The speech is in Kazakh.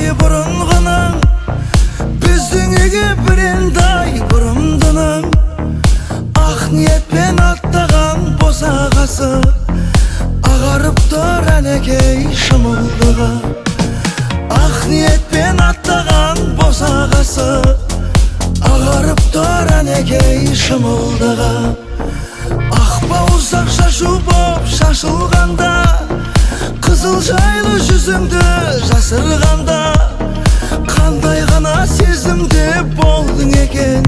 ғой бұрынғының. Біздің үйге бірендай бұрымдының. Ақ ниетпен аттаған босағасы, ағарып тұр, әнекей, шымылдығы. Ақ ниетпен аттаған босағасы, ағарып тұр, әнекей, шымылдығы. Ақ бауырсақ шашу боп шашылғанда, қызыл жайлы жүзіңді жасырғанда, қандай ғана сезімде болдың екен?